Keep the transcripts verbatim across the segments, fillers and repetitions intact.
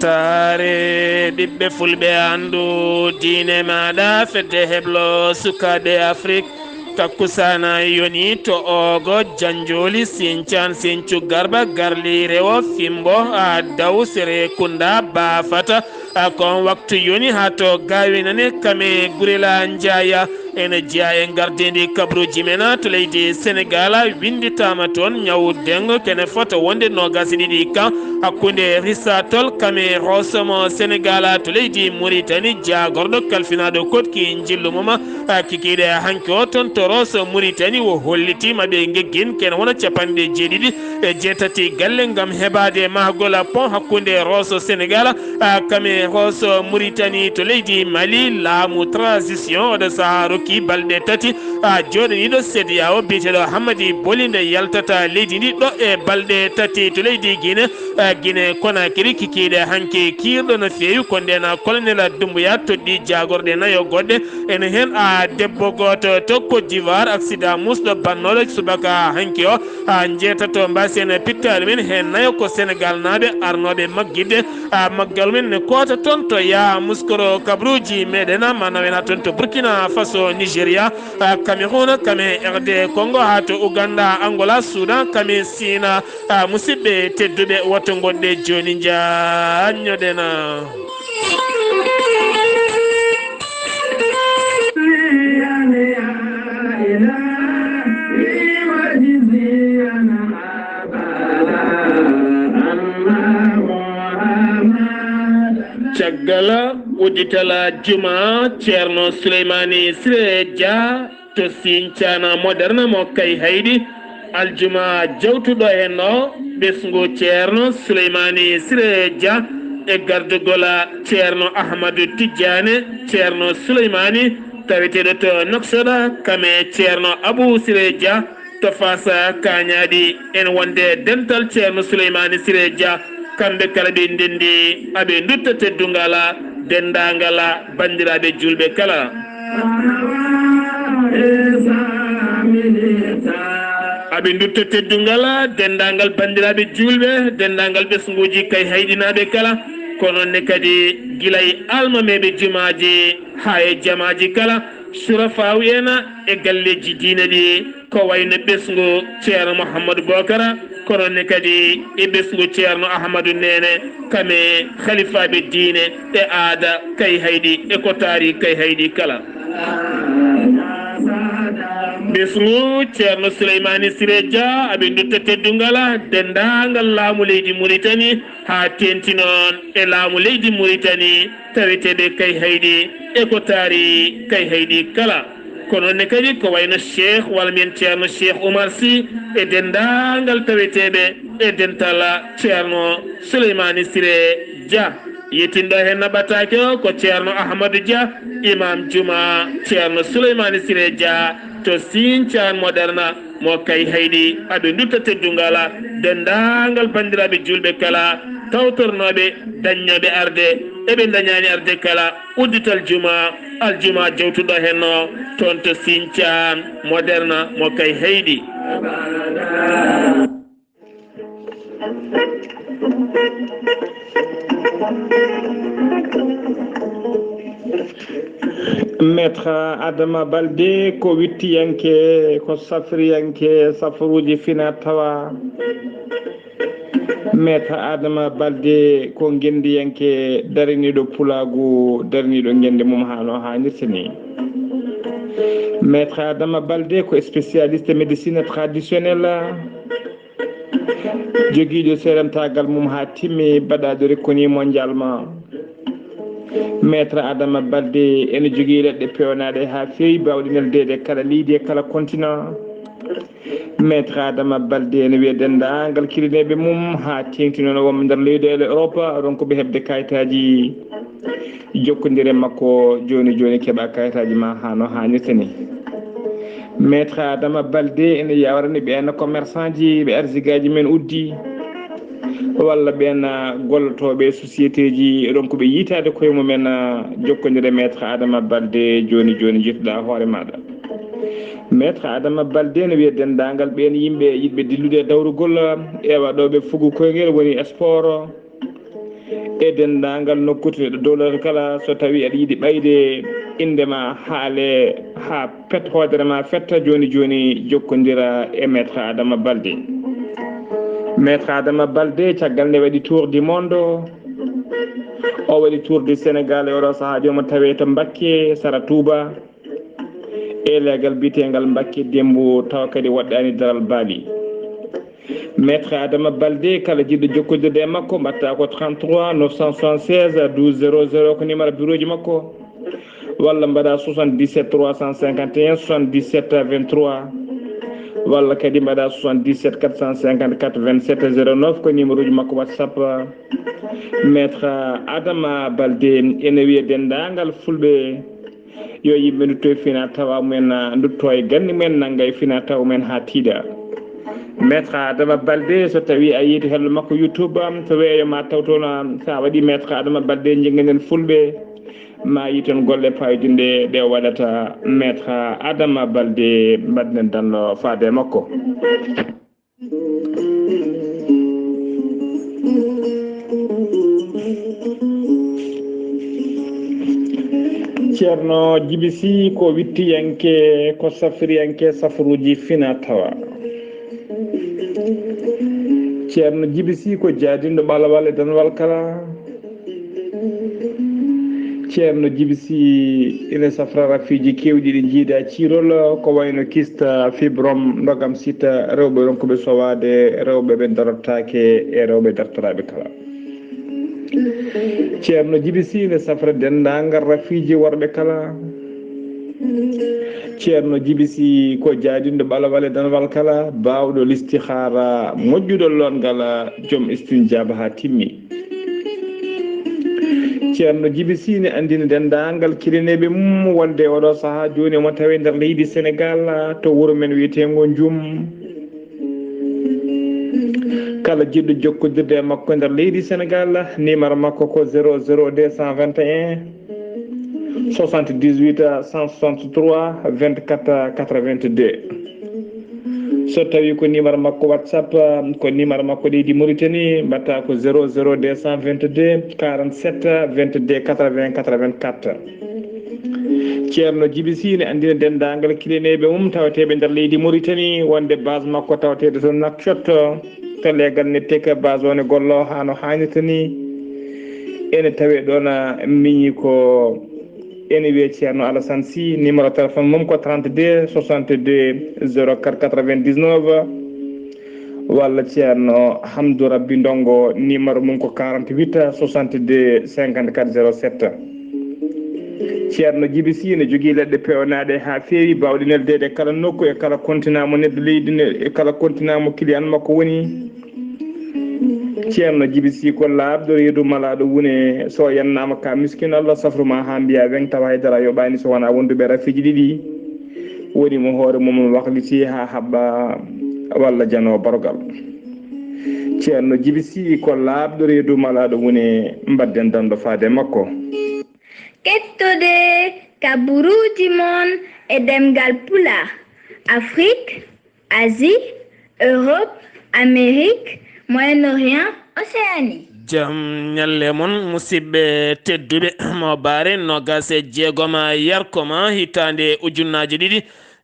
Saare ɓiɓɓe fulɓe, anndu diine maaɗa, fedde heblo sukaaɓe Afrik. Takkusaana yoni to Oogo, Janjooli, Sincaan, Sincu, Garba, Garli, Rewo, Fimbo, a Daw, Serekunda, Baafata. A kon waktu yoni haa to Gaawinane, Kame, Gurela, Njaaya. Ene jeyaa e ngardiindi kabaruuji men to leydi Senegaal, winnditaama toon ñawu dengo kene fota wonde noogaas e ɗiɗi kan hakkunde Risatol Kame Rosomo Senegaal to leydi Muritani, jaagorɗo kalfinaaɗo koɗki njillu mum, a, kikiiɗe hanki o toon to Roso Muritani, o hollitiima ɓe ngeggin kene wona capanɗe jeeɗiɗi e jeetati galle ngam heɓaade mahgol pont hakkunde Roso Senegaal, a, Kame Roso Muritani to leydi Mali. Laamu transition oɗo sahaa rokki balɗe tati, a, jooɗaniiɗo C E D E A O biyeteeɗo Hammadi Boli nde yaltata leydi ndi ɗo e balɗe tati to leydi Guinée, a, Guinée Conakry. Kikiiɗe hanki kiirɗo no feewi ko ndeen Colonel Doumbouya toɗɗi jaagorɗe nayo goɗɗe. Ene heen, a, debbo gooto to Côte d'Ivoire, accident musɗo bannooɗo subaka hanki o, a, njeetato mbaasi en pittaali men heen nayo ko Senegaal naaɓe arnooɓe maggidde, a, maggal men ne koota toon to Yamoussoukro. Kabaruuji meɗen ma nawena toon to Burkina Faso, Nigeria, a, Cameroun, Kame, R D Congo, haa to Ouganda, Angola, Soudan, Kame, Sina. A, musidɓe tedduɓe, woto ngonɗe jooni njaanñoɗen. Caggal uddital juma Ceerno Suleymaani Siree Jah to Sincaan Moderne mo Kayhayɗi, aljuma jawtuɗo heen o, ɓesngu Ceerno Suleymaani Siree Jah e gardugol Ceerno Ahmadu Tijjaane, Ceerno Suleymaani, taweteeɗo to Noksoɗa, Kame, Ceerno Abuu Siree Jah to Faas Kaañaaɗi, en wonde dental Ceerno Suleymaani Siree Jah, kamɓe kala ɓe ndenndi, aɓe ndutta teddungal denndaangal banndiraaɓe juulɓe kala. Aɓe ndutta teddungal denndaangal banndiraaɓe juulɓe, denndaangal ɓesnguuji Kayhayɗinaaɓe kala, ko noon ne kadi gila e almameeɓe jumaaji haa e jamaaji kala, surafaawu en e galleeji diine ɗi, ko wayno ɓesngu Ceerno Mouhamadou Bokara, kono ne kadi e ɓesngu Ceerno Ahmadou Neene, Kame, halifaaɓe diine e aada Kayhayɗi e ko taari Kayhayɗi kala. Ɓesngu Ceerno Suleymaani Siree Jah, aɓe ndutta teddungal denndaangal laamu leydi Muritani, haa teeŋti noon e laamu leydi Muritani, taweteeɓe Kayhayɗi e ko taari Kayhayɗi kala. Ko noon ne kadi ko wayno Cheikh, walla mbiyen Ceerno Cheikh Oumar Sy e denndaangal taweteeɓe e dental Ceerno Suleymaani Siree Jah. Yettinɗo heen naɓataake o ko Ceerno Ahmadou Dia, imam juma Ceerno Suleymaani Siree Jah to Sincaan Moderne mo Kayhayɗi. Aɓe ndutta teddungal denndaangal banndiraaɓe juulɓe kala, tawtornooɓe, dañnooɓe arde, e ɓe ndañaani arde kala, uddital juma, aljuma jawtuɗo heen o, toon to Sincaan Moderne mo Kayhayɗi. Maître Adama Balde ko wittiyanke, ko safriyanke, safruuji fina tawa. Maître Adama Balde ko ngenndiyanke dariniiɗo pulaagu, dariniiɗo ngenndi mum haa no haanirta ni. Maître Adama Balde ko spécialiste médecine traditionnelle, jogiiɗo seerentaagal mum haa timmi, baɗaaɗo reconnu mondialement. Maître Adama Balde ene jogii leɗɗe peewnaaɗe haa feewi, baawɗe neldeede e kala leydi e kala continent. Maître Adama Balde ene wiya denndaangal kirineeɓe mum haa teeŋti noon o wonɓe nder leyɗeele Europe, ronkuɓe heɓde kayitaaji. Jokkondire makko jooni jooni, keɓa kayitaaji ma haa no haanirta ni. Maître Adama Balde ene yaawrani ɓeen commerçant ji ɓe arsigaaji men uddi, walla ɓeen gollotooɓe société ji ronkuɓe yiytaade koye mumen. Jokkondire Maître Adama Balde jooni jooni, njettuɗaa hoore maaɗa. Maître Adama Balde ene wiya denndaangal ɓeen yimɓe yiɗɓe dillude e dawrugol, ewa ɗo ɓe fugu koyngel woni sport. e denndaangal nokkuuji ɗo dowlata kala, so tawii aɗa yiɗi ɓeyde innde ma, haale haa pet hoodere ma fetta, jooni jooni jokkondira e Maître Adama Baldé. Maître Adama Baldé, caggal nde waɗi tour du monde, o waɗi tour du Sénégal e oɗo sahaa, jooni mo tawee to Mbakke, sara Touba, e leegal biyeteengal Mbakke Dembo, tawa kadi woɗɗaani daral Bali. Maître Adama Baldé, kala jiɗɗo jokkondirde e makko, mbaɗta ko trente-trois neuf cent soixante-seize douze zéro zéro, ko numéro bureau ji makko, walla mbaɗa soixante-dix-sept trois cent cinquante et un soixante-dix-sept vingt-trois, walla kadi mbaɗa soixante-dix-sept quatre cent cinquante-quatre vingt-sept zéro neuf, ko numéro ji makko WhatsApp. Maître Adama Baldé ene wiya denndaangal Fulɓe yo yimɓe ndutto e fina tawa mumen, ah, ndutto e ganni mumen, nannga e fina tawa mumen haa tiiɗa. Maître Adama Baldé, so tawii a yeeyi to hello makko YouTube, am, to weeyo ma taw toon, ah, so a waɗi Maître Adama Baldé, njannginɗen Fulɓe, ma yi toon golle payodinɗe ɗe o waɗata. Maître Adama Baldé, mbaɗnen danno faade e makko. Ceerno Jibi Sy ko wittiyanke, ko safriyanke safruuji fina tawa. Ceerno Jibi Sy ko jaadinɗo ɓalawal e danwal kala. Ceerno Jibi Sy ina safra rafiiji keewɗi ɗi njiida ciirol, ko wayno kista, fibrom, ndogam sita, rewɓe ronkuɓe sowaade, rewɓe ɓe darotaake e rewɓe dartoraaɓe kala. Ceerno Jibi Sy ina safra denndaangal rafiiji worɓe kala. Ceerno Jibi Sy ko jaadinɗo ɓalawal e danwal kala, baawɗo listihaara, moƴƴuɗo loongal, joom istinjaaba haa timmi. Ceerno Jibi Sy ne anndina denndaangal kilineeɓe mum wonde oɗo sahaa jooni omo tawe nder leydi Senegaal to wuro men wiyeteengo Njum. Kala jiɗɗo jokkondirde e makko nder leydi Senegaal, numéro makko ko zéro zéro deux cent vingt et un soixante-dix-huit cent soixante-trois vingt-quatre quatre-vingt-deux. So tawii ko numéro makko WhatsApp, ko numéro makko leydi Mauritanie, mbaɗta ko zéro zéro deux cent vingt-deux quarante-sept vingt-deux quatre-vingts quatre-vingt-quatre. Ceerno Jibi Sy ne anndina denndaangal kilineeɓe mum tawateeɓe nder leydi Mauritanie wonde base makko tawateeɗo toon Nouakchott, to leegal netteke base o ne gollo haa no haanirta ni. Ene tawee ɗoon, miñi ko ene wiyee Ceerno Alassane Sy, numéro téléphone mum ko trente-deux soixante-deux zéro quatre quatre-vingt-dix-neuf, walla Ceerno Hamdou Rabbi Ndongo, numéro mum ko quarante-huit soixante-deux cinquante-quatre zéro sept. Ceerno Jibi Sy ne jogii leɗɗe peewnaaɗe haa feewi, baawɗe neldeede e kala nokku, e kala kontinaa mo neɗɗo leydi ne, e kala kontinaa mo client makko woni. Ceerno Jibi Sy ko laaɓɗo reedu malaaɗo wune, so yannaama ka miskin, Allah safru ma haa mbiya weŋ, tawa haydara yoɓaani so wonaa wonduɓe rafiiji ɗiɗi. Woni mo hoore mum wakliti haa haɓɓa walla jano barogal. Ceerno Jibi Sy ko laaɓɗo reedu malaaɗo wune, mbaɗden danɗo faade makko. Kettode kaburuuji mon e ɗemngal Pulaar, Afrik, Asie, Europe, Amérique, Moyen-Orient, Océanie. Jam ñalle mon, musidɓe tedduɓe, mo bare nogas e jeegom yarkoma hitaande ujunnaaje ɗiɗi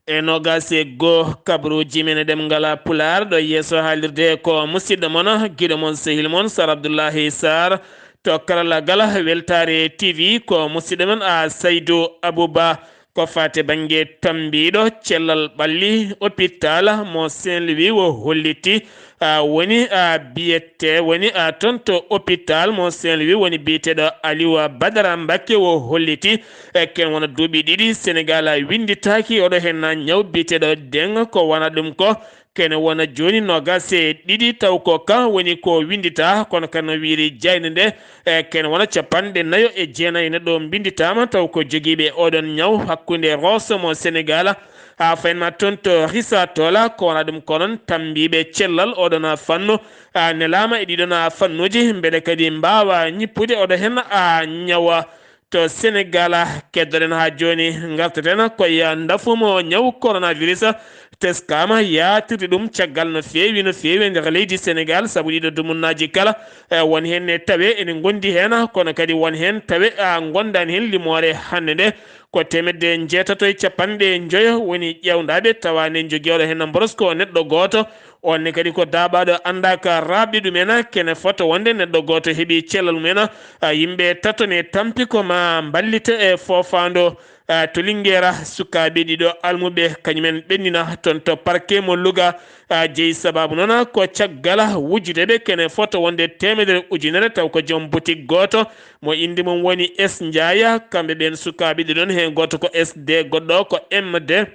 e nogas e goo, kabaruuji men e ɗemngal Pulaar, ɗo yeeso haalirde ko musidɗo mon, giɗo mon, sehil mon, Sar Abdullahi Sar, to karallagal Weltaare T V, ko musidɗo men a Saydu Abuba. Ko faate bannge tambiiɗo cellal ɓalli hôpital mo Saint-Louis wo holliti, a, woni, a, biyete, woni, a, toon to hôpital mo Saint-Louis woni biyeteeɗo Aliou Badara Mbacké wo holliti, e ken wona duuɓi ɗiɗi Sénégal winnditaaki oɗo heen ñaw biyeteeɗo deng, ko wona ɗum ko kene wona jooni noogas e ɗiɗi, taw ko kan woni ko winndita, kono kan no wiiri jaaynde nde, e kene wona capanɗe nayo e jeenayi neɗɗo mbinnditaama, taw ko jogiiɓe oɗon ñaw hakkunde Rosso mo Sénégal, haa fayin ma toon to Risa Tola, ko wona ɗum ko noon tambiiɓe cellal oɗon fannu, a, nelaama e ɗiɗon fannuuji, mbeɗa kadi mbaawa ñippude oɗo heen, a, ñawa. To Sénégal, keddoɗen haa jooni, ngarteten ko e ndafu mo ñaw coronavirus, teskaama yaatirde ɗum caggal no feewi, no feewi e nder leydi Senegaal, sabu ɗiɗo dumunnaaji kala, eh, won heen ne tawe ene ngondi heen, kono kadi won heen tawe, ah, ngondaani heen. Limoore hannde nde ko teemedde njeetato e capanɗe njoyo woni ƴeewndaaɓe, tawa ne njogii oɗo heen mboros ko neɗɗo gooto. On ne kadi ko daaɓaaɗo anndaaka raaɓde ɗumen, kene fota wonde neɗɗo gooto heɓi cellal mumen. Ah, yimɓe tato ne tampi ko ma mballita e foofaando, ah, to Linguère, sukaaɓe ɗiɗo almuɓe, kañumen ɓennina toon to parquet mo Louga. Ah, jeyi sababu noon ko caggal wujjude ɓe kene fota wonde teemedere ujunere, taw ko joom boutique gooto mo innde mum woni S Ndiaye. Kamɓe ɓeen sukaaɓe ɗiɗon, heen gooto ko S D, goɗɗo ko M D.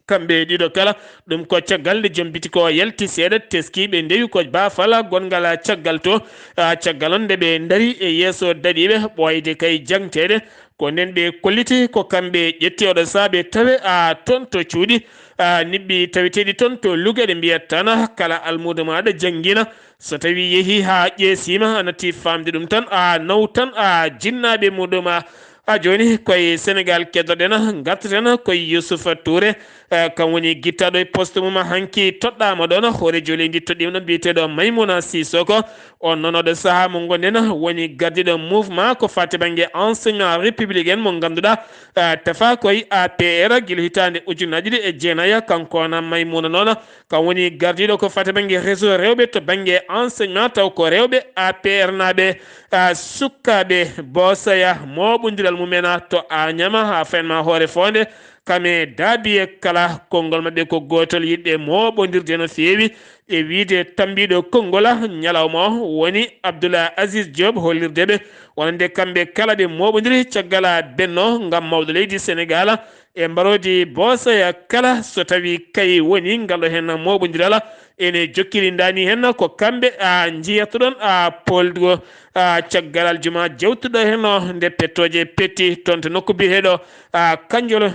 Kamɓe ɗiɗo kala, ɗum ko caggal nde joom bitiki o yalti seeɗa, teski, ɓe ndewi ko baafal gonngal caggal to. Ah, caggal on nde ɓe ndari e yeeso daɗiiɓe, ɓooyde kay jaŋteede. Ko nden ɓe kolliti ko kamɓe ƴetti oɗo sahaa ɓe tawe, ah, toon to cuuɗi, ah, niɓɓi taweteeɗi toon to Louga, ɗe mbiyat tan kala almuudo maaɗa janngina. So tawi yehi haa ƴeesiima, a natti faamde ɗum tan, a naw tan, a jinnaaɓe muɗum, a, a jooni koye Senegaal keddoɗen, ngartaten koye Youssouf Touré, eh, kam woni gittaaɗo e poste mum, hanki toɗɗaama ɗoon, hooreejo leydi toɗɗiima ɗoon, biyeteeɗo Maimouna Sissoko. On noon oɗo sahaa mo ngonɗen woni gardiiɗo mouvement ko faati bannge enseignement républicain mo ngannduɗaa, eh, tafaa koye A P R gila hitaande ujunaaji ɗiɗi e jeenayi, kanko wona Maimouna noon. Kam woni gardiiɗo ko fati bannge réseau rewɓe to bannge enseignement, taw ko rewɓe A P R naaɓe, ah, sukkaaɓe Boosaya, mooɓondiral mumen to Añama haa faynma hoore foonde. Kame daabiye kala konngol maɓɓe ko gootol, yiɗɓe mooɓondirde no feewi e wiyde tambiiɗo konngol ñalawma o woni Abdoulaye Aziz Diop, hollirde ɓe wonande kamɓe kala ɓe mooɓondiri caggal a Benno ngam mawɗo leydi Senegaal. E mbaroodi Boosaya kala, so tawi kay woni ngal ɗo heen mooɓondiral, ene jokkiri ndaani heen ko kamɓe a njiyatoɗon a poldugo a caggal aljuma jewtuɗo heen o nde pettooje petti toon to nokku biyeteeɗo a Kanjolo,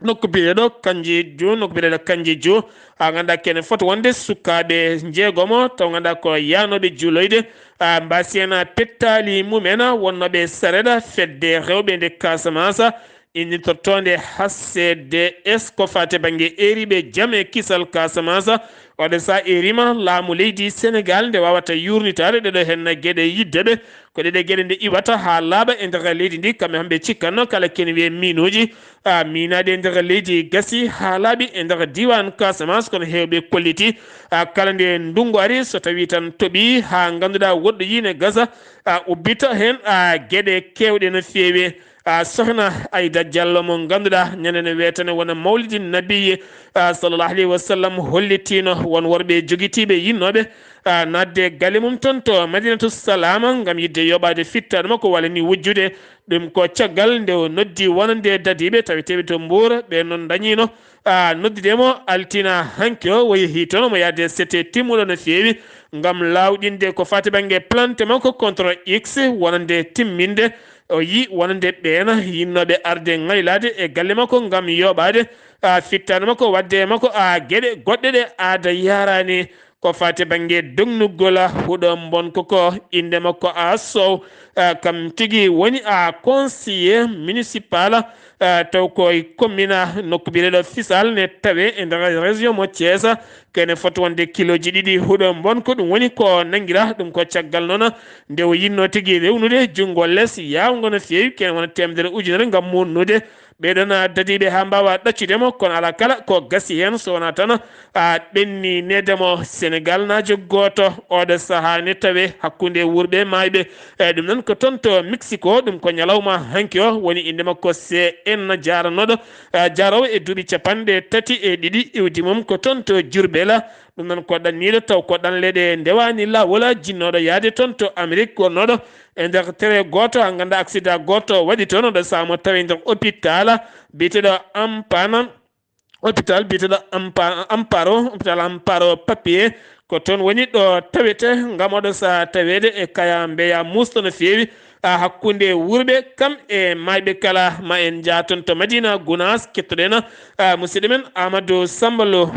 nokku biyeteeɗo Kanji Ju, nokku biyeteeɗo Kanji Ju. A nganndaa kene foti wonde sukaaɓe njeegomo taw nganndaa ko yahnooɓe juuloyde a mbasi heen a pettaali mumen wonnooɓe sareeɗa fedde rewɓe nde Casamance. Innditortoonde H C D S ko faati bannge eeriiɓe jam e kisal Casamance. Oɗo sahaa eeriima laamu leydi Senegaal nde waawata yuurnitaade ɗeɗo heen geɗe yidde ɓe. Ko ɗeɗe geɗe nde iwata haa laaɓa e nder leydi ndi, kamɓe hamɓe cikkanno kala kene wiyee miinuuji, a, miinaade e nder leydi gasi haa laaɓi e nder diiwaan Casamance, kono heewɓe kolliti, a, kala nde ndunngu ari so tawii tan toɓii haa ngannduɗaa woɗɗoyii ne gasa, a, ubbita heen, a, geɗe keewɗe no feewi. A, Sohna Ayda Jallo mo ngannduɗaa ñande ne weetane wona mawlidi Nabi, a, sallallahu alayhi wa sallam hollitiino won worɓe jogitiiɓe yinnooɓe, a, naatde galle mum toon to Madinatu Salaama ngam yiɗde yoɓaade fittaandu makko walla ni wujjude. Ɗum ko caggal nde o noddi wonande dadiiɓe taweteeɓe to Mbuur, ɓe noon ndañiino, a, noddude mo altina hanki o, o yehi toon, omo yahde sete timmuɗo no feewi ngam laawɗinde ko faati bannge plainte makko contre X wonande timminde. O yi wonande ɓeen yinnooɓe arde ŋaylaade e galle makko ngam yoɓaade, a, fittaandu makko, waɗde e makko, a, geɗe goɗɗe ɗe aada yahraani. Ko faati bannge dognugol huɗo mbonko ko, innde makko a Sow, a, kam tigi woni a conseiller municipal, a, taw ko e commune nokku biyeteeɗo Fisal ne tawe e nder région mo Thiès. Kene foti wonde kilooji ɗiɗi huɗo mbonko, ɗum woni ko nanngiraa, ɗum ko caggal noon nde o yinnoo tigi rewnude junngo les yaawngo no feewi, kene wona teemedere ujunere ngam muurnude ɓee ɗoon dadiiɓe haa mbaawa ɗaccude mo, kono alaa kala ko gasi heen so wonaa tan a ɓenni needemo Senegaalnaajo gooto. Oɗo sahaa ne tawe hakkunde wuurɓe maayɓe. E ɗum noon ko toon to Mexico, ɗum ko ñalawma hanki o woni innde makko C N jaaranooɗo, a, jaaroowo e duuɓi capanɗe tati e ɗiɗi, iwdi mum ko toon to Jurbel. Ɗum noon ko ɗanniiɗo taw ko ɗanle ɗe ndewaani laawol, jinnooɗo yahde toon to Amerik, wonnooɗo e nder tere gooto, haa nganndaa accident gooto waɗi toon, oɗo sahaa mo tawi nder hôpital biyeteeɗo Ampana, hôpital biyeteeɗo Ampa-, Amparo, hôpital Amparo Papier. Ko toon woni ɗo tawete ngam oɗo sahaa taweede e kaya mbeya muusɗo no feewi, a, hakkunde wuurɓe kam e maayɓe kala. Ma en njah toon to Madina Gunaas, kettoɗen, a, musidɗo men Amadou Samba Lo.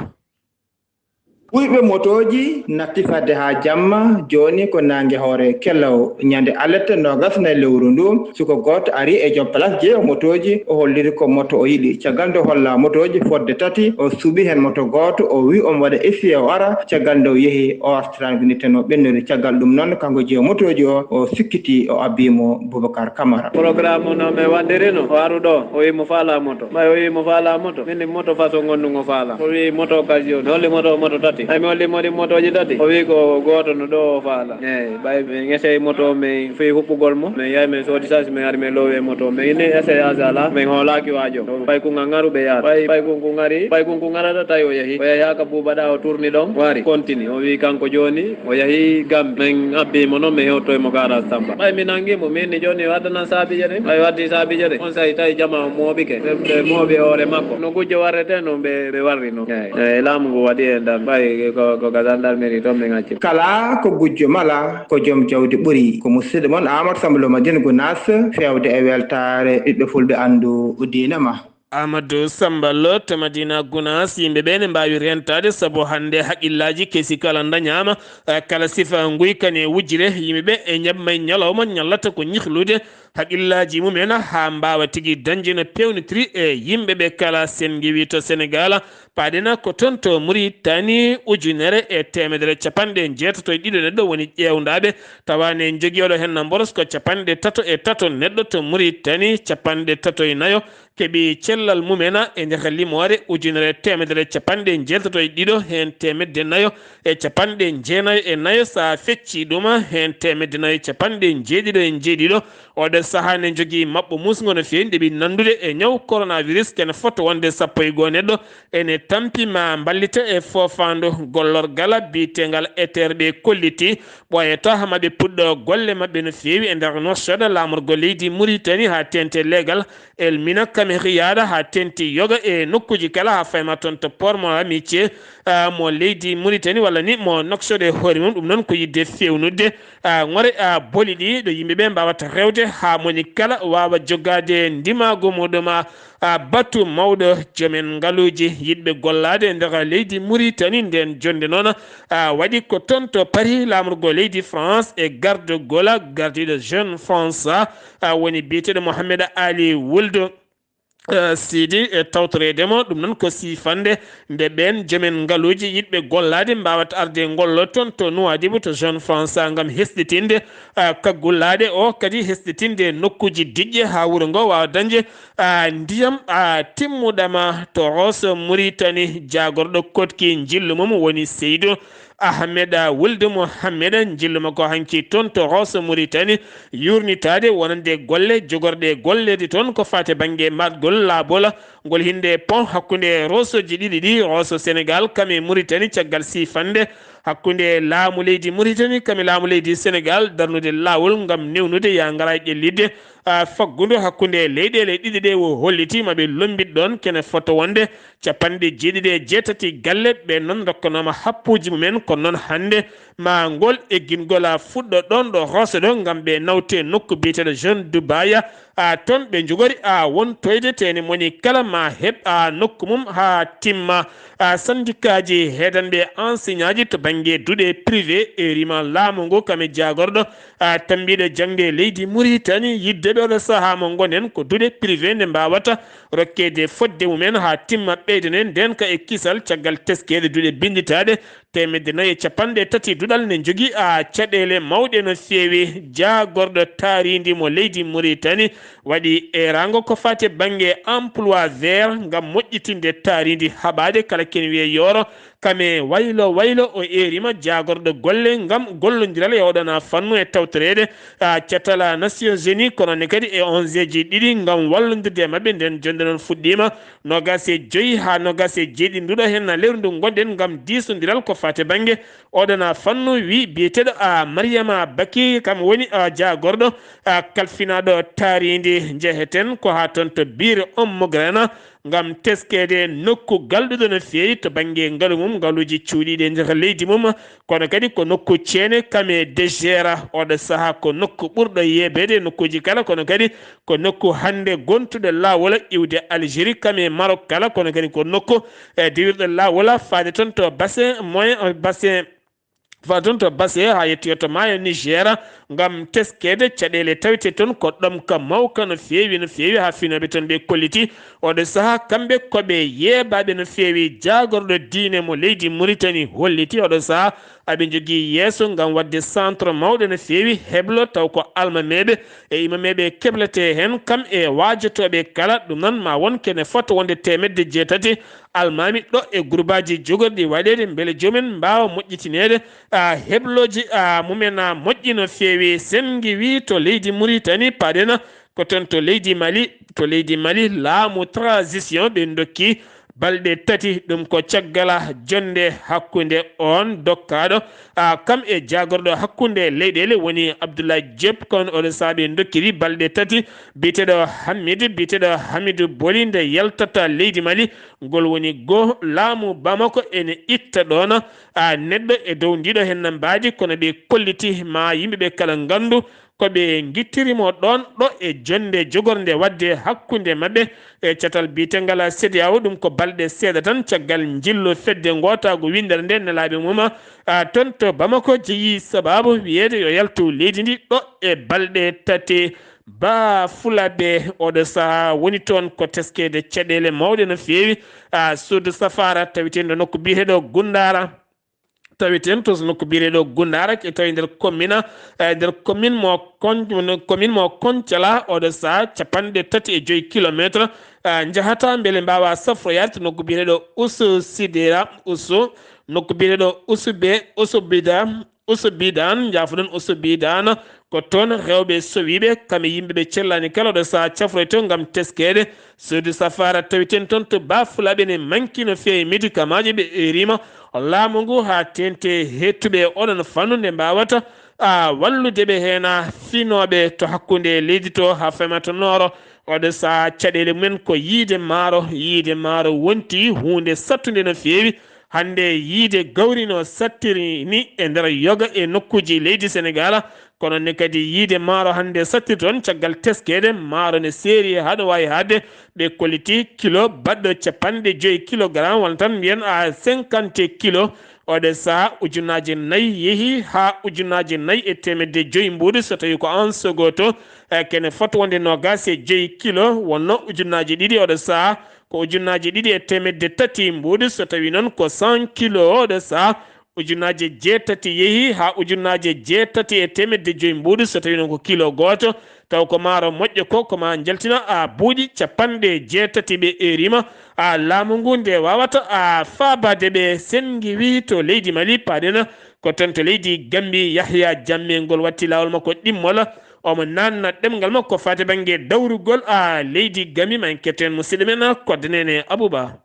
Ɓuyɓe motooji natti fadde haa jamma, jooni ko naange hoore kellow. Ñande alet noogas nayi lewru ndu, suko gooto ari e joom palaas jeeyo motooji, o holliri ko moto o yiɗi. Caggal nde o holla motooji fodde tati, o suɓi heen moto gooto, o wi omo waɗa essai o ara. Caggal nde o yehi, o artiraani ko nittanoo ɓennori. Caggal ɗum noon, kanko jeeyo motooji o, o sikkiti, o abbi mo Boubacar Camara. Programme no mi waɗirino, o aru ɗo, o wi mo faala moto. Ɓay o wi mo faala moto, min ni moto façon ngonɗum o faala. O wi moto occasion, holli moto, moto tati. Ay mi holli mo ɗi motooji tati, o wi ko gooto no ɗo o faala. Eey, ɓay min essai moto, min fii huɓɓugol mo, min yahi min soodi sasi, min ari min loowi e moto. Min ni essayage ala, min hoolaaki waajo. Ɓay kun ngaru ɓe yaara. Ɓay, ɓay kun kun ngari, ɓay kun kun ngarata tawi o yahi. O yahi haa ka Buuba ɗa, o tourni ɗon, o ari, continue. O wi kanko jooni, o yahi Gambie. Min abbi mo noon, min hewtoyi mo garage Tamba. Ɓay mi nangi mo, min ni jooni o addanan saabiije ɗen. Ɓay o addi saabiije ɗen. On sahi tawi jama o mooɓike. Ɓe, ɓe mooɓi hoore makko. No gujjo warrete noon ɓe, ɓe warri noon. Eey. Eey, laamu ngu waɗi e ndam. Ɓay ko, ko ka gendarmerie toon min acci. Kala ko gujjo mala, ko joom jawdi ɓuri. Ko musidɗo mon Amadou Samba Lo Madina Gounass, fewde e weltaare ɓiɓɓe fulɓe anndu diina ma. Amadou Samba Lo to Madina Gounass, yimɓe ɓe ne mbaawi rentaade sabu hannde haqillaaji kesi kala ndañaama, eh, kala sifa nguyka ne wujjire, yimɓe ɓe e ñebma e ñalawma ñallata ko ñihlude haqillaaji mumen haa mbaawa tigi dañde no peewnitiri e yimɓe ɓe kala. Sen ngiwi to Senegaal, paaɗena ko toon to Muritani, ujunere e teemedere capanɗe jeetato e ɗiɗo neɗɗo woni ƴeewndaaɓe, tawa ne njogii oɗo henna mboros ko capanɗe tato e tato neɗɗo to Muritani, capanɗe tato e nayo keɓi cellal mumen e nder limoore ujunere teemedere capanɗe jeetato e ɗiɗo, heen teemedde nayo e capanɗe jeenayo e nayo, so a feccii ɗum, heen teemedde nayo e capanɗe jeeɗiɗo e jeeɗiɗo. Oɗo sahaa ne njogii maɓɓo muusngo no feewi, ndeɓi nanndude e ñaw coronavirus, kene fota wonde sappo e goo neɗɗo ene tampi ma mballita e foofaandu gollorgal biyeteengal E T R ɓe kolliti. Ɓooyata ma ɓe puɗɗo golle maɓɓe no feewi e nder Nouakchott, laamorgo leydi Muritani, haa teeŋti leegal El Mina Kamehiyada, haa teeŋti yoga e nokkuuji kala, haa fayma toon to port mo Amitié, ah, mo leydi Muritani, walla ni mo Nouakchott e hoore mum. Ɗum noon ko yiɗde feewnude, ah, ŋore, ah, boli ɗi ɗo yimɓe ɓe mbaawata rewde, haa moni kala waawa jogaade ndimaagu muɗum, ah, ah, batu mawɗo joomen ngaluuji yiɗɓe gollaade e nder leydi Muritani. Ndeen jonnde noon, ah, waɗi ko toon to Paris, laamorgo leydi France e gardo gola, gardiiɗo Jeune France, ah, woni biyeteeɗo Mohamed Ali Wuld, eh, Sidi, e tawtoreede mo. Ɗum noon ko siifande nde ɓeen joomen ngaluuji yiɗɓe gollaade mbaawata arde ngollo toon to Nouadhibou to Jeune France ngam hesɗitinde, eh, kaggulaaɗe o, kadi hesɗitinde nokkuuji diƴƴe haa wuro ngo waawa dañde, eh, ndiyam, eh, timmuɗama to Rosso Muritani. Jaagorɗo koɗki njillu mum woni Seydou Ahmed Wuld Mohamed, njillu makko hanki toon to Rosso Muritani, yuurnitaade wonande golle jogorɗe golleede toon ko faati bannge maatgol laaɓol ngol hinnde pont hakkunde Rosoji ɗiɗi ɗi, Rosso Senegaal kam e Muritani, caggal siifande hakkunde laamu leydi Muritani kam e laamu leydi Senegaal darnude laawol ngam newnude yaa ngara e ƴellitde, ah, faggudu hakkunde leyɗeele ɗiɗi ɗe. O holliti ma ɓe lombit ɗoon kene fota wonde capanɗe jeeɗiɗi e jeetati galle. Ɓeen noon ndokkanaama happuuji mumen, kono noon hannde ma ngol eggingol a fuɗɗo ɗoon ɗo Rosso ɗo ngam ɓe nawte nokku biyeteeɗo Jeune Dubaï, a toon ɓe njogori a wontoyde. Teeni moni kala ma heɓ a nokku mum haa timma. A sandikaaji heedanɓe enseignant ji to bannge duɗe privé e rima laamu ngu kam e jaagorɗo a tambiiɗo jaŋde leydi Muritani yiɗde ɓe oɗo sahaa mo ngonen ko duɗe privé nde mbaawata rokkeede fodde mumen haa timma. Ɓeydanen ndeen ka e kisal caggal teskeede duɗe binnditaaɗe teemedde nayi e capanɗe tati duɗal ne jogii a caɗeele mawɗe no feewi. Jaagorɗo taariindi mo leydi Muritani waɗi eeraango ko faati e bannge emploi vert ngam moƴƴitinde taariindi haɓaade kala ken wiye yooro. Kame waylo waylo o eerima jaagorɗo golle ngam gollondiral e oɗona fannu e tawtoreede, a, catal a Nations Unies, kono ne kadi e O N G ji ɗiɗi ngam wallondirde e maɓɓe. Nden jonde noon fuɗɗiima noogas e joyi haa noogas e jeeɗiɗi nduɗo henna lewru ndu ngonɗen ngam diisondiral ko faati bannge oɗona fannu, wi biyeteeɗo a Mariama Baki, kam woni a jaagorɗo a kalfinaaɗo taariindi. Njeheten ko haa toon to biire Ommogarana, ngam teskeede nokku galɗuɗo no feewi to bannge ngalu mum, ngaluuji cuuɗiiɗi e nder leydi mum, kono kadi ko nokku ceene kam e dejera. Oɗo sahaa ko nokku ɓurɗo yeebeede e nokkuuji kala, kono kadi ko nokku hannde gontuɗo laawol iwde Algérie kam e Maroc kala, kono kadi ko nokku, e, diwirɗo laawol faade toon to bassin moyen, bassin, faade toon to bassin haa yettoyoo to maayo Niger, ngam teskeede caɗeele tawetee toon ko ɗomka mawka no feewi, no feewi, haa finooɓe toon ɓe kolliti. Oɗo sahaa kamɓe ko ɓe yeebaaɓe no feewi. Jaagorɗo diine mo leydi Mauritanie holliti oɗo sahaa aɓe njogii yeeso ngam waɗde centre mawɗo no feewi, heblo, taw ko almameeɓe e imameeɓe kebletee heen, kam e waajotooɓe kala. Ɗum noon ma won kene fota wonde teemedde jeetati almaami ɗo e gurbaaji jogorɗi waɗeede, mbele joomen mbaawa moƴƴitineede, a, heblooji, a, mumen, a, moƴƴi no feewi. Senngi wii to leydi Mauritanie, paaɗen ko toon to leydi Mali, to leydi Mali, laamu transition ɓe ndokki balɗe tati, ɗum ko caggal jonnde hakkunde oon dokkaaɗo, a, kam e jaagorɗo hakkunde leyɗeele woni Abdoulaye Diop, kono oɗo sahaa ɓe ndokkiri balɗe tati biyeteeɗo Hamid, biyeteeɗo Hamidou Boli nde yaltata leydi Mali. Ngol woni go laamu Bamako ene itta ɗoon, a, neɗɗo e dow ndiiɗo henna mbaadi, kono ɓe kolliti ma yimɓe ɓe kala nganndu ko ɓe ngittiri mo ɗoon ɗo e jonnde jogornde waɗde hakkunde maɓɓe e catal biyeteengal CEDEAO. Ɗum ko balɗe seeɗa tan caggal njillu fedde ngootaagu winndere nde nelaaɓe mum, a, toon to Bamako jeyi sabaabu wiyeede yo yaltu leydi ndi ɗo e balɗe tati. Ba Fulaɓe oɗo sahaa woni toon ko teskeede caɗeele mawɗe no feewi, a, suudu safaara taweteeɗo nokku biyeteeɗo Gundara. Taweteeɗo to nokku biyeteeɗo Gundara, e tawi nder commune, e nder commune mo Kon-, commune mo Koncala, oɗo sahaa capanɗe tati e joyi kilometre, a, njahata mbele mbaawa safroyaade to nokku biyeteeɗo Usu Sidira, Usu, nokku biyeteeɗo Usu Be, Usu Bida, Usu Bidan, njaafoɗon, Usu Bidan, ko toon rewɓe sowiiɓe, kam e yimɓe ɓe cellaani kala oɗo sahaa cafroytoo ngam teskeede. Suudu safaara taweteeɗo toon to Ba Fulaɓe ne manki no feewi médicament ji, ɓe erima laamu ngu haa teeŋti heɓtuɓe oɗon fannu nde mbaawata, a, wallude ɓe heen, a, finooɓe to hakkunde leydi to haa fayma to Nooro. Oɗo sahaa caɗeele mumen ko yiide maaro, yiide maaro wonti huunde sattunde no feewi. Hannde yiide gawri no sattiri ni e nder yoga e nokkuuji leydi Senegaal, kono ne kadi yiide maaro hannde sattiri toon caggal teskeede maaro ne seeri haa no waawi haaɗde. Ɓe kolliti kilo baɗɗo capanɗe joyi kilogram, walla tan mbiyen a cinquante kilo. Oɗo sahaa ujunnaaje nayi yehi haa ujunnaaje nayi e teemedde joyi mbuuɗi so tawi ko en seconde to, e kene fota wonde noogaas e joyi kilo, wonno ujunnaaje ɗiɗi oɗo sahaa ko ujunnaaje ɗiɗi e teemedde tati mbuuɗi, so tawi noon ko cent kilo oɗo sahaa ujunnaaje jeetati yehi haa ujunnaaje jeetati e teemedde joyi mbuuɗi, so tawi noon ko kilo gooto. Taw ko maaro moƴƴo ko, ko ma njaltina a buuɗi capanɗe jeetati ɓe erima a laamu ngu nde waawata a faabaade ɓe. Senngi wii to leydi Mali, paaɗen ko toon to leydi Gambi, Yahya Jammeh ngol watti laawol makko ɗimmol. Omo naatna ɗemngal makko faade bannge dawrugol a leydi Gambi. Ma en ketto heen musidɗo men Kodde Neene Abouba.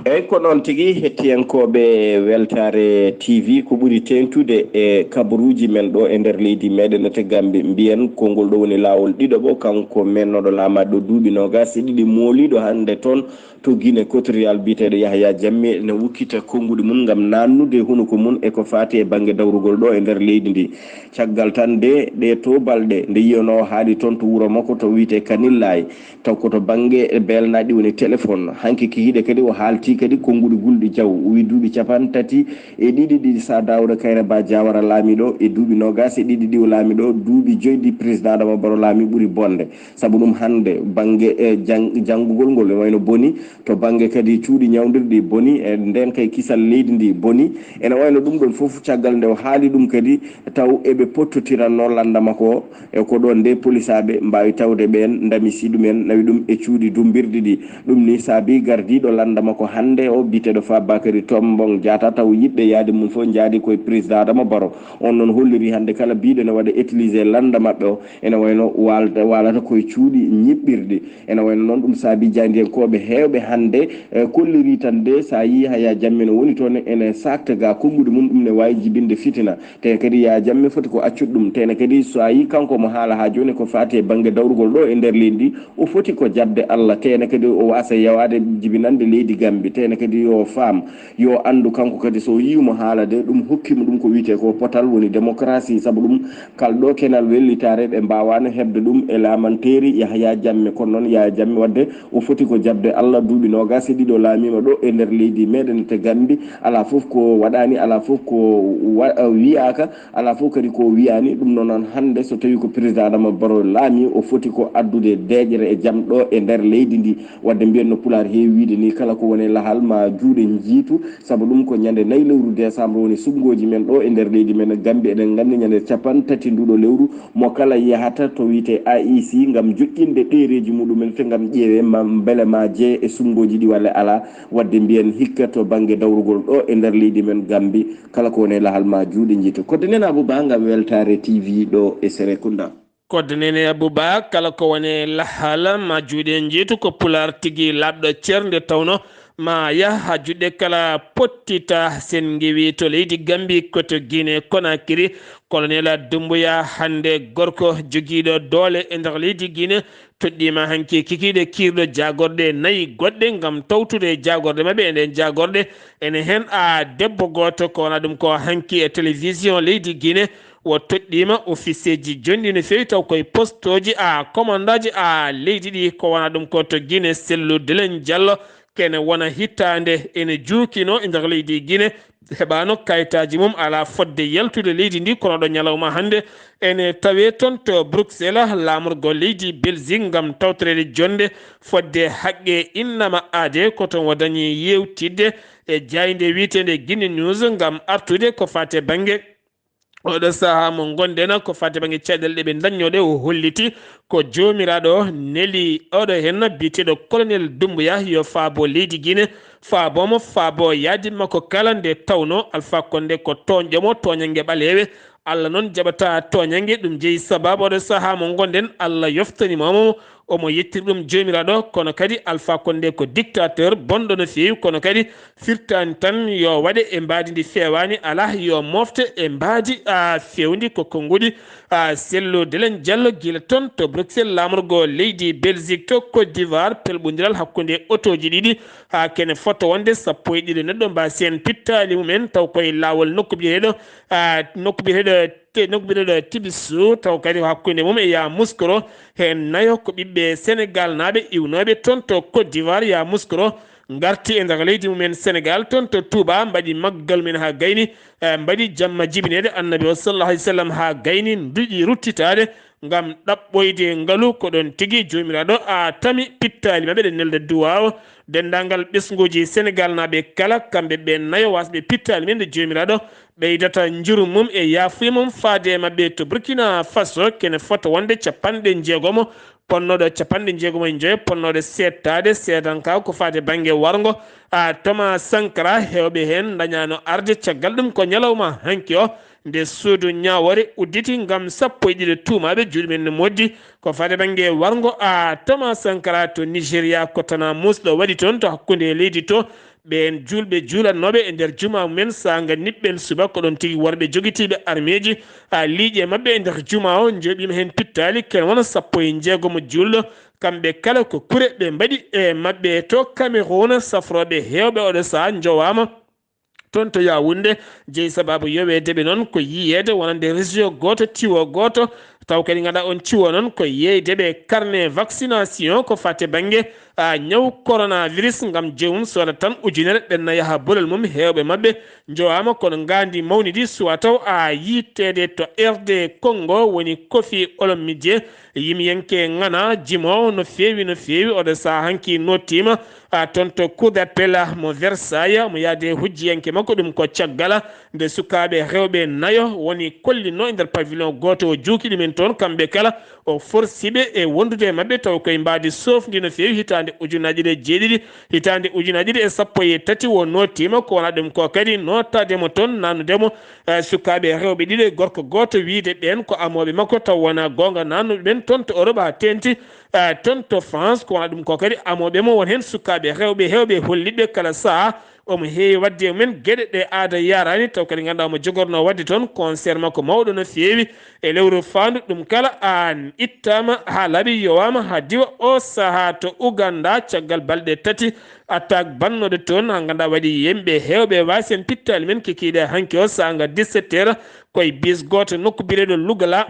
Eyyi, ko noon tigi, hettiyankooɓe Weltaare T V, ko ɓuri teeŋtude e kabaruuji men ɗo e nder leydi meɗen, no te Gambi, mbiyen konngol ɗo woni laawol ɗiɗaɓo, kanko mennooɗo laamaade ɗo duuɓi noogaas e ɗiɗi, mooliiɗo hannde toon to Guinée Equatorial, biyeteeɗo Yahya Jammeh, ne wukkita konnguɗi mum ngam naatnude hunuko mum e ko faati e bannge dawrugol ɗo e nder leydi ndi. Caggal tan nde ɗee to balɗe, nde yiyanoo haali toon to wuro makko to wiyetee Kanillaay, taw ko to bannge beelnaaɗi woni téléphone. Hanki kikiiɗe kadi o haalti kadi konnguɗi gulɗi jaw. O wi duuɓi capanɗe tati e ɗiɗi ɗi Sa Daawuda Kayraba Jawara laami ɗo e duuɓi noogaas e ɗiɗi ɗi o laami ɗo, duuɓi joyi ɗi président Adama Barrow laami ɓuri bonde. Sabu ɗum hannde bannge, e, jang-, janngugol ngol ene wayno boni, to bannge kadi cuuɗi ñawndirɗi boni, e, ndeenka e kisal leydi ndi boni. Ene wayno ɗum ɗon fof caggal nde o haali ɗum kadi, taw eɓe pottotiranno lanndama ko, e ko ɗoon nde polisaaɓe mbaawi tawde ɓeen, ndamisi ɗumen, nawi ɗum e cuuɗi dummbirɗi ɗi. Ɗum ni saabi gardiiɗo lanndama ko hannde Hannde o biyeteeɗo Fa Bakary Tombong Jatta taw yiɗɓe yaade mum fof njaadi koye président Adama Barrow. On noon holliri hannde kala biyɗo ne waɗa utiliser lannda maɓɓe o, ene wayno waalda, waalata koye cuuɗi ñiɓɓirɗi. Ene wayno noon ɗum saabi jaayndiyankooɓe heewɓe hannde, eh, kolliri tan de so a yii Yahaya Jammeh no woni toon ene saakta ga konnguɗi mum, ɗum ne waawi jibinde fitina. Tee kadi Yahaya Jammeh foti ko accude ɗum. Tee ne kadi so a yii kanko mo haala haa jooni ko faati e bannge dawrugol ɗo e nder leydi ndi, o foti ko jaɓde Allah. Tee ne kadi o waasa yawaade jibinande leydi Gambie. Tee ne kadi yo faam, yo anndu kanko kadi so o yii mo haala de, ɗum hokki mo ɗum ko wiyetee ko potal woni démocratie. Sabu ɗum kal ɗo kenal wellitaare ɓe mbaawaano heɓde ɗum e laamanteeri Yahaya Jammeh. Kono noon Yahaya Jammeh waɗde o foti ko jaɓde Allah, duuɓi noogaas e ɗiɗo laamiima ɗo e nder leydi meɗen to Gambie. Alaa fof ko waɗaani, alaa fof ko wa-, wiyaaka, alaa fof kadi ko wiyaani. Ɗum noon noon hannde so tawii ko président Adama Barrow laamii, o foti ko addude deeƴre e jam ɗo e nder leydi ndi. Waɗde mbiyen no Pulaar heewi wiyde ni, kala ko woni e lahal ma juuɗe njiitu. Sabu ɗum ko ñande nayi lewru décembre woni suɓngooji men ɗo e nder leydi men Gambie. Eɗen nganndi ñande capanɗe tati nduɗo lewru mo kala yahata to wiyetee A E C ngam joƴƴinde ɗereeji muɗumen te ngam ƴeewee ma mbele ma jeye e suɓngooji ɗi walla alaa. Waɗde mbiyen hikka to bannge dawrugol ɗo e nder leydi men Gambie, kala ko woni e lahal ma juuɗe njiitu. Kodde Nene Abou Ba ngam Weltaare T V ɗo e Serekunda. Kodde Nene Abou Ba, kala ko woni e lahal ma juuɗe njiitu ko Pulaar tigi laaɓɗo cer nde tawno ma yah haa juuɗe kala pottita. Sen ngewi to leydi Gambie ko to Guinée Conakry, Colonel Doumbouya hannde gorko jogiiɗo doole e nder leydi Guinée toɗɗiima hanki kikiiɗe kiirɗo jaagorɗe nayi goɗɗe ngam tawtude jaagorɗe maɓɓe e nden jaagorɗe. Ene heen a debbo gooto ko wona ɗum ko hanki e télévision leydi Guinée o toɗɗiima officieji jonɗi no feewi taw koye postooji a commandaaji a leydi ɗi ko wona ɗum ko to Guinée Cellou Dalein Diallo kene wona hitaande ene juukino e nder leydi Guinée heɓaano kayitaaji mum alaa fodde yaltude leydi ndi kono ɗo ñalawma hannde ene tawee toon to Bruxelles laamorgo leydi Belgique ngam tawtoreede jonnde fodde haqqe innama aade ko toon o dañi yeewtidde e jaaynde wiyeteende Guinée News ngam artude ko faati e bannge oɗo sahaa mo ngonɗen ko faati bannge caɗeele ɗe ɓe dañnoo ɗe o holliti ko joomiraaɗo neli oɗo heen biyeteeɗo Colonel Doumbouya yo faabo leydi Guinée faabo mo faabo yaadi makko kala nde tawno Alpha Condé ko tooñɗo mo tooñannge ɓaleewe. Allah noon jaɓata tooñannge ɗum jeyi sababu oɗo sahaa mo ngonɗen Allah yoftani mo mo omo yettiri ɗum joomiraaɗo kono kadi Alpha Condé ko dictateur bonɗo no feewi kono kadi firtaani tan yo waɗe e mbaadi ndi feewaani alaa yo mofte e mbaadi a fewndi ko konnguɗi a Cellou Dalein Diallo gila toon to Bruxelles laamorgo leydi Belgique to Côte d'Ivoire pelɓondiral hakkunde otooji ɗiɗi haa kene foto wonde sappo e ɗiɗo neɗɗo mbaasi heen pittaali mumen taw koye laawol nokku biyeteeɗo a nokku biyeteeɗo te nokku biyeteeɗo Tibisu taw kadi hakkunde mum e Yamoussoukro heen nayo ko ɓiɓɓe Senegal naaɓe iwnooɓe toon to Côte d'Ivoire Yamoussoukro ngarti e nder leydi mumen Senegal toon to Touba mbaɗi maggal men haa gayni e mbaɗi jamma jibineede annabi o sallallahu alayhi wa sallam haa gayni nduƴi ruttitaade ngam ɗaɓɓoyde ngalu ko ɗoon tigi joomiraaɗo a tami pittaali maɓɓe ɗe nelda duwaawo denndaangal ɓesnguuji Senegal naaɓe kala kamɓe ɓe nayo wasɓe pittaali men nde joomiraaɗo ɓeydata njuru mum e yaafuya mum faade e maɓɓe to Burkina Faso kene fota wonde capanɗe njeegomo ponnooɗo capanɗe njeegomo e njoyo ponnooɗo seettaade seedanka ko faade bannge warngo a Thomas Sankara heewɓe heen ndañaano arde caggal ɗum ko ñalawma hanki o nde suudu ñaawoore udditi ngam sappo e ɗiɗo tuumaaɓe juuɗe men no moƴƴi ko faade bannge warngo a Thomas Sankara to Nigeria ko tana muusɗo waɗi toon to hakkunde e leydi to ɓeen juulɓe juulatnooɓe e nder juma mumen saanga niɓɓel subaka ɗon tigi worɓe jogitiiɓe armeeji a liiƴe maɓɓe e nder juma o njooɓiima heen pittaali ken wona sappo e njeegomo juulɗo kamɓe kala ko kure ɓe mbaɗi e maɓɓe to Cameroun safrooɓe heewɓe oɗo saha njowaama toon to Yaoundé jeyi sababu yoweede ɓe noon ko yiyeede wonande région gooto tiwo gooto taw kadi ngannduɗaa on ciwo noon ko yeeyde ɓe carnet vaccination ko fate bannge a ñaw coronavirus ngam joomum sooda tan ujunere ɓenna yaha bolol mum heewɓe maɓɓe njowaama kono ngaandi mawnidi suwa taw a yiiteede to R D Congo woni Kofi Olomidie yimiyanke ŋana jimoowo no feewi no feewi oɗo saha hanki nottiima a toon to cour d'appel mo Versailles, mo yaade hujjiyanke makko. Ɗum ko caggal nde sukaaɓe rewɓe nayo woni kollinoo e nder pavillon gooto, o juuki ɗumen toon kamɓe kala, o forsi ɓe e wondude e maɓɓe, taw koye mbaadi soofndi no feewi. Hitaande ujunaaji ɗiɗi e jeeɗiɗi, hitaande ujunaaji ɗiɗi e sappo e tati, o nootiima, ko wona ɗum ko kadi nootaade mo toon, naannude mo, eh, sukaaɓe rewɓe ɗiɗo e gorko gooto, wiyde ɓeen ko amooɓe makko, taw wonaa goonga, naannuɓe ɓeen toon to Europe haa teeŋti, eh, toon to France, ko wona ɗum ko kadi amooɓe mo, won heen sukaaɓe rewɓe heewɓe hollitɓe kala sahaa omo heewi waɗde e mumen geɗe ɗe aada yahraani, taw kadi ngannduɗaa omo jogornoo waɗde toon concert makko mawɗo no feewi e lewru faandu. Ɗum kala aan ittaama haa laaɓi, yowaama haa diwa o sahaa to Uganda, caggal balɗe tati attaque bannooɗo toon, haa ngannduɗaa waɗi yimɓe heewɓe waasi heen pittaali men kikiiɗe hanki o saanga dix-sept heures, koye bis gooto nokku biyeteeɗo Lugala,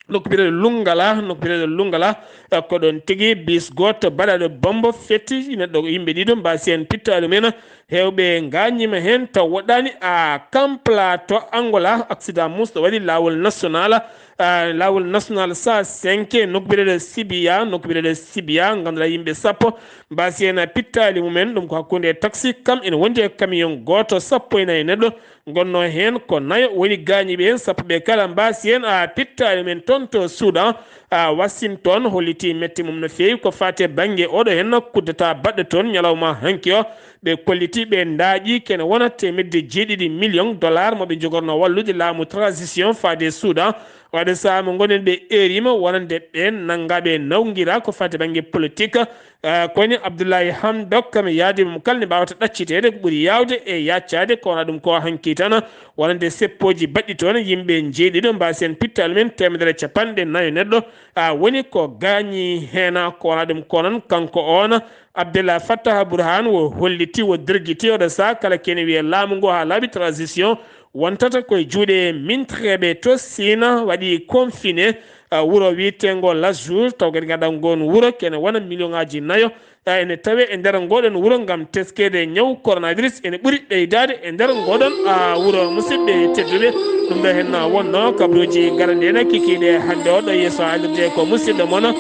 nokku biyeteeɗo Lungala, nokku biyeteeɗo Lungala. Eh, ko ɗoon tigi bis gooto baɗaaɗo bombo fetti, neɗɗo, yimɓe ɗiɗo mbaasi heen pittaali men, heewɓe ngaañiima heen taw woɗɗaani. A Kampala to Angola, accident muusɗo waɗi laawol national, ah, laawol national cent cinq, nokku biyeteeɗo Sibiya, nokku biyeteeɗo Sibiya, ngannduɗaa yimɓe sappo mbaasi heen pittaali mumen. Ɗum ko hakkunde taxi kam ene wondi e camion gooto, sappo e nayi neɗɗo ngonnoo heen, ko nayo woni gaañiiɓe heen, sappo ɓe kala mbaasi heen, a pittaali men toon to Suudan, a Washington, hollitii mette mum no feewi ko faati e bannge oɗo heen coup d'État baɗɗo toon ñalawma hanki o. Ɓe kollitii ɓe ndaaƴi kene wona teemedde jeeɗiɗi million dollar mo ɓe njogornoo wallude laamu transition faade e Suudan. Waɗde sahaa mo ngonɗen ɓe eeriima wonande ɓeen nanngaaɓe nawgira ko faati e bannge politique. Eh, ko woni Abdoulaye Hamdok, mi yaadi mum kala ne mbaawata ɗacciteede ko ɓuri yaawde e yaccaade, ko wona ɗum ko hanki tan, wonande seppooji baɗɗi toon, yimɓe njeeɗiɗo mbaasi heen pittaali men, teemedere e capanɗe nayo neɗɗo, a woni ko gaañi heen, ko wona ɗum ko noon kanko oon Abdallah Fattah Burhan o holliti, o dirgiti oɗo sahaa kala kene wiyee laamu ngu haa laaɓi transition wontata koye juuɗe mintreɓe to Sina waɗi confiné, ah, wuro wiyeteengo Lasjour, taw kadi ngannduɗaa ngoon wuro kene wona million ŋaaji nayo, ah, ene tawee e nder ngoɗon wuro ngam teskeede ñaw coronavirus ene ɓuri ɓeydaade e nder ngoɗon, ah, wuro. Musidɓe tedduɓe, ɗum ɗo heen wonnoo kabaruuji garanɗi en kikiiɗe hannde o ɗo yeeso haalirde ko musidɗo mon,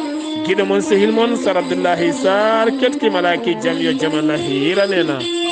giɗo mon, sehil mon Sar Abdoullahi Sarr, keɗki malaaki jam yo jam Allah hiiran en.